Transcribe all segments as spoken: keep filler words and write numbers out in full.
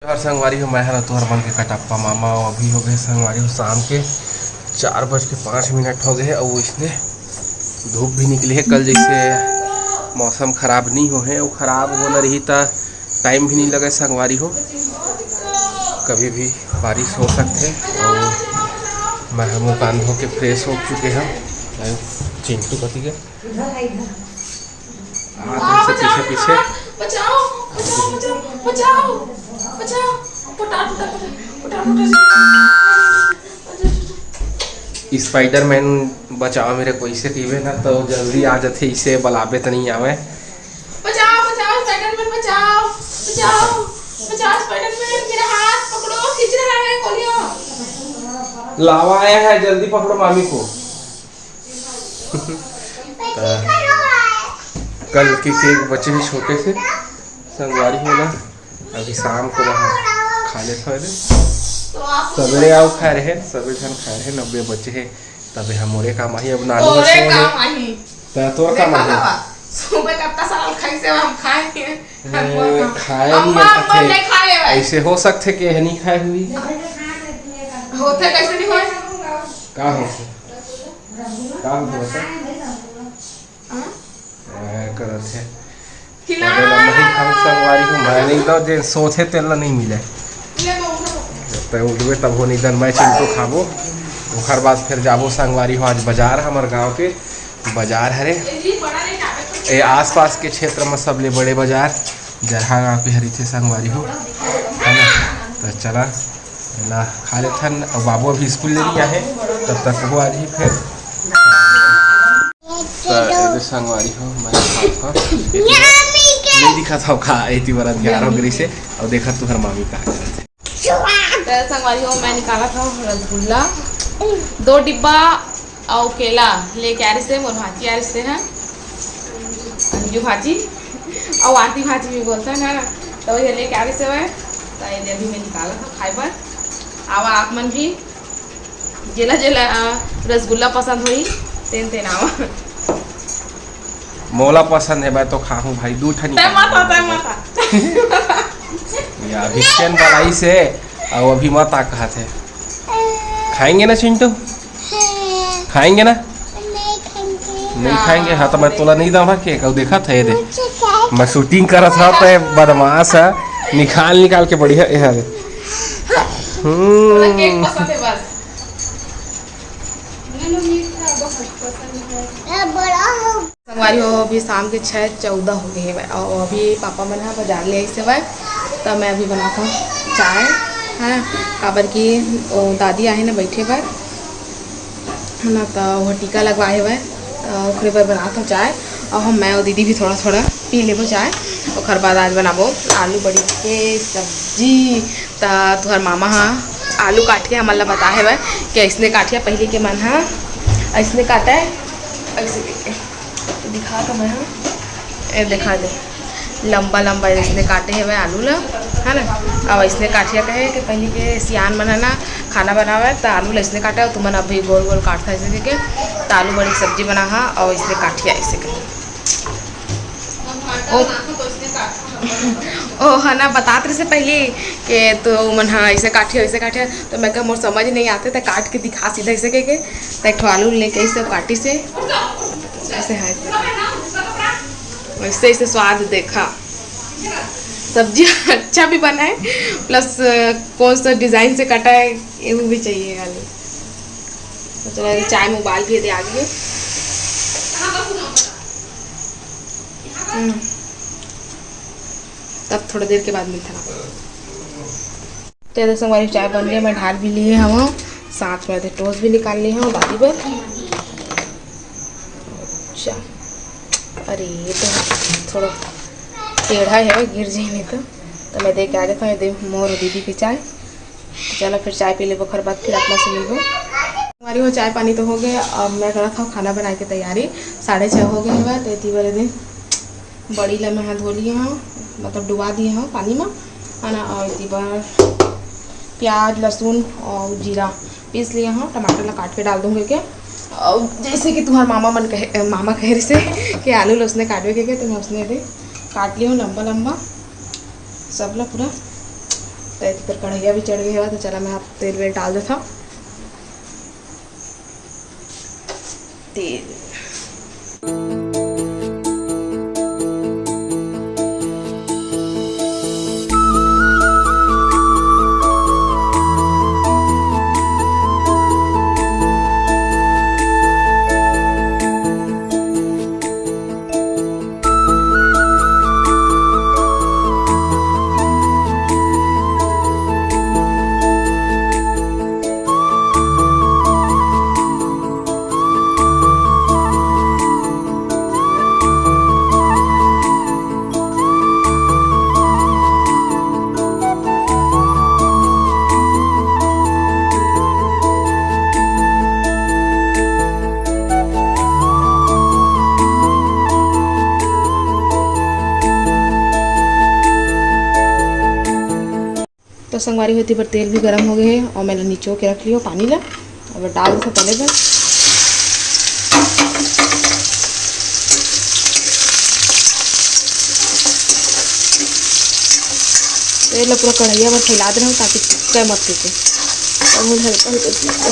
जोहार संगवारी हो, मैं हर तुहर मन के कटप्पा मामा। अउ अभी हो गए संगवारी हो शाम के चार बज के पाँच मिनट हो गए हे, अउ इसने धूप भी निकले हे। कल जैसे मौसम खराब नहीं हो हे, अउ खराब होना रही त टाइम भी नहीं लगे संगवारी हो, कभी भी बारिश हो सकथे। अउ मैं ह मुँह कान धो के फ्रेश हो चुके हन। अउ चिंटू कति के? हाँ, तुमसे पीछे पीछे। बचाओ, बचाओ, बचाओ, बचाओ, बचाओ। पटा, पटा, पटा, पटा, पटा। स्पाइडरमैन बचाओ मेरे को, इसे कहिबे ना तो जल्दी आ जाथे, इसे बलाबे तो नहीं आवे। बचाओ, बचाओ, स्पाइडरमैन बचाओ, बचाओ, बचाओ, स्पाइडरमैन, मेरा हाथ पकड़ो, खींच रहा है, खोलियो। लावा आया है, जल्दी पकड़ो मामी को। त कल के केक बचे हे छोटे से, संगवारी हो ना, अभी शाम को वहाँ खा लेत हवे। सवेरे आओ खाए रहे, सवेरे झन खाए रहे, नब्बे बचे हे, तबे हम मोरे काम आही। अब नानू तोरे बच्चे काम हे। आही। त तोर काम देखा आही। हवा, सुबह कत्ता सारा खाई से हम खाए के। ए, खाए अम्मा, नहीं अम्मा खाते। नहीं खाए भाई। ऐसे हो सकथे कि यह नहीं खाए हुई। होथे कैसे नहीं होए? का होथे? का होथे बता? हाँ? ए, करत हे। खिला। अबे ला नहीं खाऊं संगवारी हो, मैं नहीं दो, जे सोचे तेल ला नहीं मिले। ले दो, उठो। जब तक उठबे तब हो नहीं दन, मैं चिंटू खाबो। ओकर बाद फिर जाबो संगवारी हो, आज बाजार, हमर गांव के बाजार हरे। ए आसपास के क्षेत्र में सबले बड़े बाजार जरहा गांव के हरी थे संगवारी हो, है ना? तो चला, एला खा लेथन। अब बाबू अभी स्कूल ले नहीं आहे, तब तक वो आ जाही फिर। तो एदे संगवारी हो, मैं खात हव। नहीं दिखत हव का, एती बर अंधियार हो गई से। अब देखा तुहर मामी का करत हे। तो संगवारी हो, मैं निकालत हव रसगुल्ला, दो डिब्बा अउ केला लेके आ रहिसे, मोर भांची आ रहिसे है, अंजू भांची अउ आरती भांची भी बोलथन, है ना। तो ये लेके आ रहिसे हवय, तो ये अभी मैं निकालत हव खाए बर। आवा आप मन भी, जेला जेला, अ, रसगुल्ला पसंद होही, तेन तेन आवा। मोला पसंद हे, मैं तो खाहूं भाई, दू ठन तै मत खा, तै मत खा। या अभी चिकन बनाई से, अउ अभी मत आ कहत हे। खाएंगे ना चिंटू? खाएंगे ना? नहीं खाएंगे। हाँ, तो मैं तोला नहीं दाऊंगा केक, अउ देखत हे, ये दे। मैं शूटिंग करत हव, तो बदमाश है, निकाल निकाल के बढ़िया, ये दे। हम्म। संगवारी हो, अभी शाम के छः चौदह हो गए हवय अउ अभी पापा मन ह बाजार ले आइस हवय, त मैं अभी बनात हव चाय, है ना, काबर कि ओ दादी आहे ना बैठे बर, है ना, त ओह टीका लगवाए हवय, त ओकरे बर बनात हव चाय। अउ हम, मैं अउ दीदी भी थोड़ा थोड़ा पी लेबो चाय। ओकर बाद आज बनाबो आलू बड़ी के सब्जी। त तुहर मामा ह आलू काट के हमन ला बताए हवय कि अइसने काटिया, पहिली के मन ह अइसने काटय, अइसे करके। तो दिखा तो मैं, हाँ, ए दिखा दे, लंबा लंबा अइसने काटे हवय आलू ला, है ना। अब अइसने काटिया कहे कि पहिली के सियान मन है ना, खाना बनावे त आलू ला अइसने काटे, अउ तुमन अभी गोल गोल काटथा अइसे करके, त आलू बड़ी सब्जी बना हा, अउ अइसने काटिया अइसे कहे। ओ, ओ, है ना, बतात रहिसे पहिली के तो मन हा अइसे काटिया, अइसे काटिया, तो मैं कहा मोर समझ नहीं आते, त काट के दिखा सीधा अइसे कह के, त एक ठो आलू लेके अइसे काटिसे, ऐसे है, ऐसे, ऐसे स्वाद देखा। सब्जी अच्छा भी बना है, प्लस, अ, कौन सा डिजाइन से कटा है, ये वो भी चाहिए खाली। तो चलो, अभी चाय में उबाल भी दे आ गई। हम्म। तब थोड़ा देर के बाद मिलता ना। तो ये संगवारी, चाय बन गया, मैं ढाल भी लिए हूँ, साथ में टोस्ट भी निकाल लिए हूँ दादी बर। अच्छा, अरे ये तो थोड़ा टेढ़ा है, गिर जाए नहीं तो। तो मैं दे के आ जाता हूँ, ये दे मोर दीदी की चाय। तो चलो फिर चाय पी लेबो, ओकर बाद फिर अपना से मिलबो। हमारी वो चाय पानी तो हो गया, अब मैं करत हूँ खाना बनाए के तैयारी। साढ़े छः हो गए हवय, तो इतनी बड़े दिन बड़ी ला मैं हा धो लिए हूँ, मतलब डुबा दिए हूँ पानी में, है ना। और इतनी बार प्याज, लहसुन और जीरा पीस लिए हूँ, टमाटर ला काट के डाल दूँगी के। और जैसे कि तुम्हार मामा मन कहे, मामा कहे रहिसे कि आलू ला उसने काटवे के, के, तो मैं उसने दे काट लिए हूँ लंबा लंबा, सब ला पूरा तो एकर कढ़ैया भी चढ़ गया है, तो चला मैं आप तेल वेल डाल देता हूँ। तेल। तो संगवारी हो, एती बर तेल भी गरम हो गए है और मैं ला निचो के रख लियो पानी ला। अब डाल देथों तले बर। तेल ला पूरा कढ़ैया में फैला दे रहूँ ताकि चिपके मत, ठीक है। और मुझे हल्का हल्का चिपका।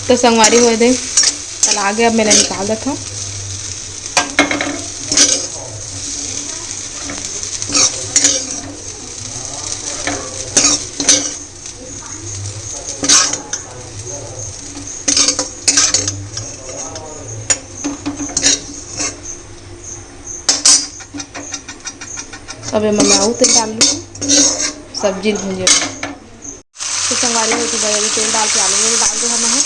तो संगवारी हो दे, चला गया, अब मैं ला निकाल देथों। अब एमा मैं अउ तेल डाल लूँ, सब्जी भूंजे। तो संगवारी हो, तो बड़े तेल डाल के आलू में डाल दे हमें।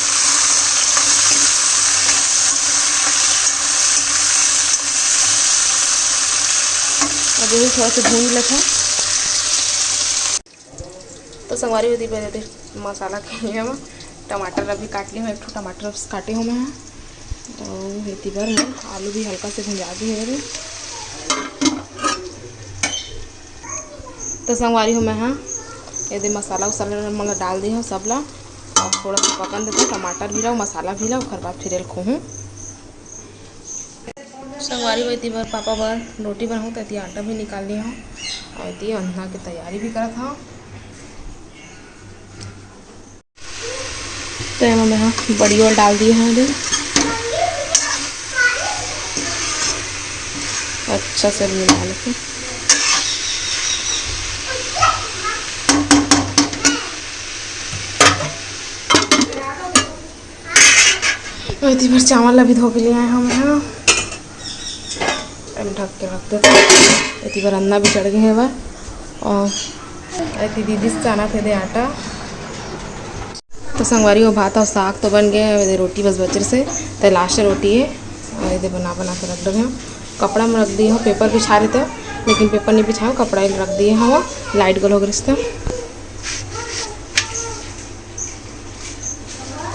अब ये थोड़ा सा भून लेते हैं। तो संगवारी हो, दी पहले दे मसाला के लिए हम टमाटर अभी काट ली हूँ, एक ठो टमाटर काटे हूँ मैं। तो एती बर मैं आलू भी हल्का से भुंजा दी है अभी। तो संगवारी हो, मैं हाँ ये दे मसाला उसाला मन ला डाल दी हूँ सब ला। अब थोड़ा सा पकन देते, टमाटर भी ला, मसाला भी ला, ओकर बाद फिर एल खोहूँ। संगवारी हो, एती बर पापा बर रोटी बनाहूँ, तो एती आटा भी निकाल ली हूँ और एती अंधा के तैयारी भी करत हूँ। तो एमा मैं हा बड़ी ओल डाल दिए हंव दे, अच्छा से मिला लेके। एती बर चावल ला भी धो के ले आए हंव मैं हा। अब ढक के रख देते। एती बर अंडा भी चढ़ गए हे बर। और एती दीदी से चाना थे दे आटा। तो संगवारी हो, भात और साग तो बन गए हे, रोटी बस बचे से, तो लास्ट रोटी हे। और एदे बना बना के रख डरे हंव। कपड़ा में रख दिए हंव, पेपर बिछा रहे थे, लेकिन पेपर नहीं बिछाए हंव, कपड़ा ही रख दिए हंव, लाइट गल हो गई रिश्ता।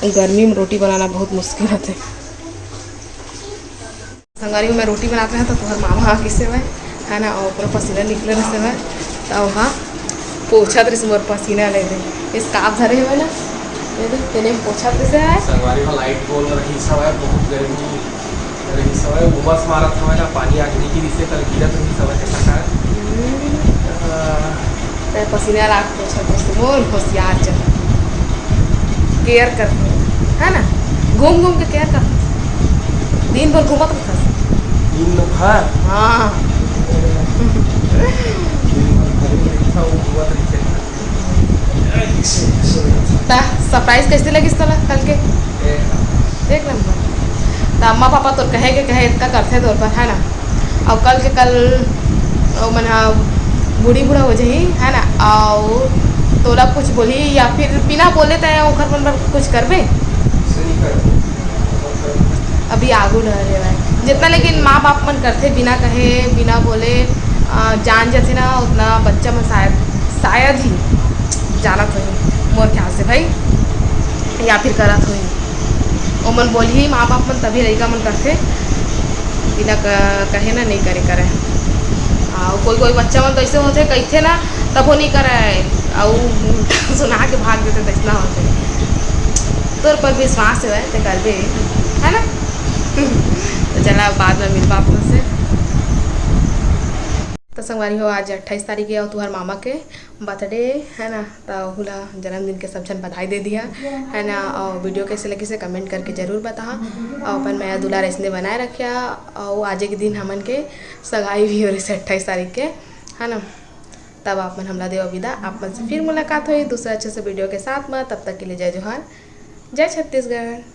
गर्मी में रोटी बनाना बहुत मुश्किल होते। संगवारी हो, मैं रोटी बनात रहेंव, तो तुहर मामा आ गिस हवय, है ना, और पूरा पसीना निकले रहिस हवय, त ओहा पोछत रहिस मोर पसीना ले दे, scarf धरे हवय ना, ये देख, तेने पोछत रहिस हवय। संगवारी हो, लाइट बोल रहिस हवय, बहुत गर्मी रहिस हवय, उमस मारत हवय ना, पानी आज नहीं गिरिस हे, कल गिरत रहिस हवय, ऐसा कारण। हम्म। अ, मैं पसीना लाग पोछत रहिस, मोर होशियार चल। Care करथे, है ना? घूम घूम के care करथे। दिन भर घूमत रहिथस। दिन भर? हाँ। दिन भर घरे में रहिथस, वो घूमत रहिथे। ता surprise कैसे लगिस तोला कल के? एक नंबर। एक नंबर। ता अम्मा पापा तोर कहे के कहे इतना करथे तोर पर, है ना? अउ कल के कल ओमन ह बूढ़ी बूढ़ा हो जाही, है ना, अउ तोला कुछ बोलही या फिर बिना बोले तैं ओखर मन बर कुछ करबे? अभी आगू डहर हेवय जितना, लेकिन माँ बाप मन करथे बिना कहे, बिना बोले, अ, जान जथे ना, उतना बच्चा मन शायद, शायद ही जानत होही, मोर ख्याल से भाई, या फिर करत होही। ओमन बोलही, माँ बाप मन, तभी लइका मन करथे, बिना क-, कहे ना, नहीं करे, करे। अउ कोई कोई बच्चा मन तो ऐसे होथे, कहिथे ना, तभो नहीं करे, अउ सुना के भाग तो कैसना होथे, तोर पर विश्वास हे, ते करबे, है ना? तो चला, बाद में मिलबा आप मन से। तो संगवारी हो, आज अट्ठाईस तारीख हे अउ तुहर मामा के बर्थडे, है ना? तो ओला जन्मदिन के सब झन बधाई दे दिहा, है ना? अउ वीडियो कैसे लगिस हे कमेंट करके जरूर बताहा। अउ अपन मया दुलार ऐसने बनाए रखिहा। अउ आज के दिन हमन के सगाई भी हो रहिस हे अट्ठाईस तारीख के, है ना? तब आप मन हमला देवा विदा। आप मन से फिर मुलाकात होही दूसरा अच्छे से वीडियो के साथ में। तब तक के लिए जय जोहार, जय छत्तीसगढ़।